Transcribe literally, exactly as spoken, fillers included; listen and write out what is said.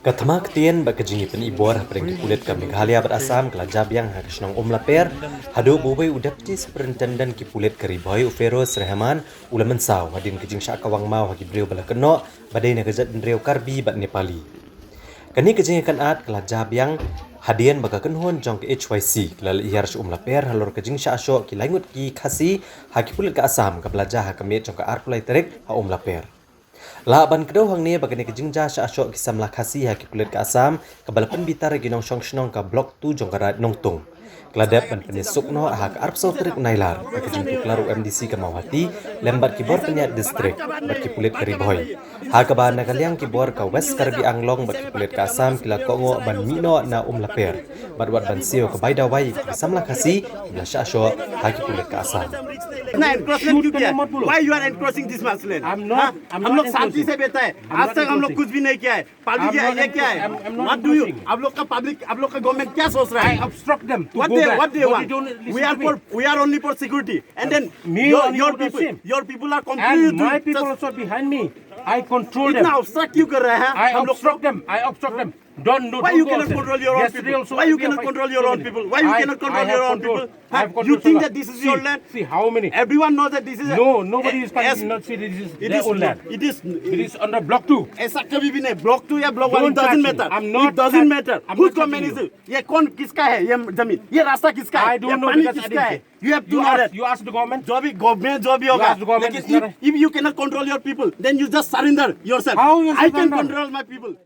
Ka thma ktien bad ka jingïapyni bor hapdeng ki pulit ka Meghalaya bad Assam ka la jia biang ha ka shnong Umlaper, haduh ba uwei u Deputy Superintendent ki pulit ka Ri Bhoi, u Feroz Rehman, u la mynsaw hadien ka jingshah kawang maw ha ki briew ba la kynnoh ba dei na ka jaitbynriew Karbi bad Nepali. Kane ka jingïakynad ka la jia biang hadien ba ka kynhun jong ka H Y C ka la leit hiar sha Umlaper halor ka jingshah shoh ki lai ngut ki Khasi ha ki pulit ka Assam kaba la jia ha ka miet jong ka arphew lai tarik ha Umlaper. Lah ban kdew hangne ba kane ka jingjia shah shoh ki samla Khasi ha ki pulit ka Assam kaba la pynbitar ïa ki nongshong shnong ka Block two jong ka Raid Nongtung. Ka la dep ban pynïasuk noh ha ka arphew saw tarik Nailar ha ka jingtuklar u M D C ka Mawhati lem bad ki bor pynïaid district bad ki pulit ka Ri Bhoi, ha kaba na ka liang ki bor ka West Karbi Anglong bad ki pulit ka Assam ki la kohnguh ban mih noh na Umlaper bad wat ban siew ka bai dawai ïa ki samla Khasi kiba la shah shoh ha ki pulit ka Assam. इतना एनक्रोचमेंट क्यों किया है? Why you are encroaching this much land? I'm not- हम लोग शांति से बैठा है। आज तक हम लोग कुछ भी नहीं किया है। पब्लिक ये क्या है? What do you? आप लोग का पब्लिक, आप लोग का गवर्नमेंट क्या सोच रहा है? Obstruct them. What they, what they want? We are for, we are only for security. And then your, your people, your people are And my completely people also behind me. I control them. इतना ऑब्स्ट्रक्ट क्यों कर रहे हैं? I obstruct them. I obstruct them. Don't do. Why you cannot control your own people? Why you cannot control your own people? Why you cannot control your own people? You think that this is your land? See how many. Everyone knows that this is. No, nobody is coming. Yes. Not see this is It their is. Own land. It is. It is under block two. ऐसा कभी भी नहीं, block to या block one, Don't touch doesn't me. Matter. I'm not doesn't touching matter you. Who government is? ये कौन, किसका है ये जमीन? ये रास्ता किसका है? I don't know. पानी Because I किसका didn't है? say. You have to You know ask, that. you ask the government. जो भी गवर्नमेंट जो भी होगा, Ask the government, लेकिन if you cannot control your people, then you just surrender yourself. How you I can surrender? Control my people.